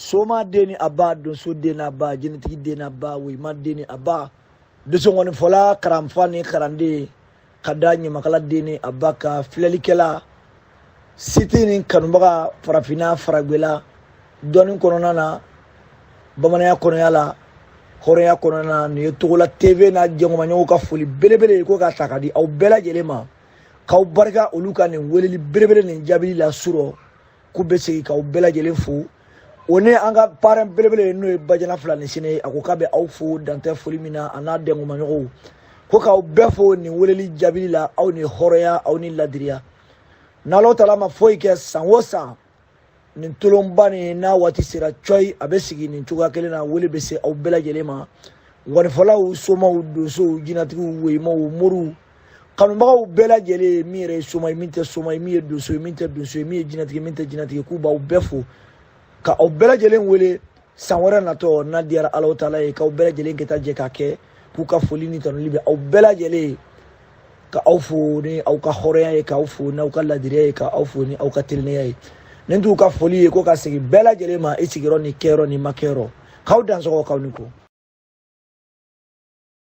Soma den ni a ba, donso den n'a ba, jinɛtigi den n'a ba, woyima den ni a ba, donsongɔnifɔla, karanfa ni karanden, ka da ɲamakala den ni a ba ka filɛlikɛla, siti ni kanubaga, farafinna faragbela, dɔnni kɔnɔna na, bamananya kɔnɔya la, hɔrɔnya kɔnɔna na, nin ye Togola TV n'a jɛnkɔmaɲɔgɔnw ka foli belebele ye ko k'a ta ka di aw bɛɛ lajɛlen ma, k'aw barika olu ka nin weleli belebele nin jaabili la surɔ, k'u bɛ segin k'aw bɛɛ lajɛlen fo. O ni an ka parrain belebele n'o ye Bajana Filani Sine ye, a ko k'a bɛ aw fo dantɛ foli min na, a n'a dɛnkɔmaɲɔgɔnw, ko k'aw bɛɛ fo nin weleli jaabili la, aw ni hɔrɔnya, aw ni ladiriya. N'Ala taala ma foyi kɛ, san o san nin tolonba nin n'a waati sera cɔyi, a bɛ sigi nin cogoya kelen na, wele bɛ se aw bɛɛ lajɛlen ma, ngɔnifɔlaw, somaw, donsow, jinatigiw, woyimaw, moriw, kanubagaw bɛɛ lajɛlen, min yɛrɛ ye soma ye, min tɛ soma ye, min ye donso ye, min tɛ donso ye, min ye jinatigi, min tɛ jinatigi, k'u b'aw bɛɛ fo ka aw bɛɛ lajɛlen wele san wɛrɛ natɔ, n'a diyara Alahu taala ye, k'aw bɛɛ lajɛlen kɛ taa jɛ k'a kɛ, k'u ka foli ni tanuli bɛ aw bɛɛ lajɛlen ye, ka aw fo ni aw ka hɔrɔnya ye, k'aw fo n'aw ka ladiriya ye, ka aw fo ni aw ka tilennenya ye. Nin t'u ka foli ye ko ka segin bɛɛ lajɛlen ma i sigiyɔrɔ ni kɛyɔrɔ ni makɛyɔrɔ, k'aw dansɔgɔ, k'aw ni ko.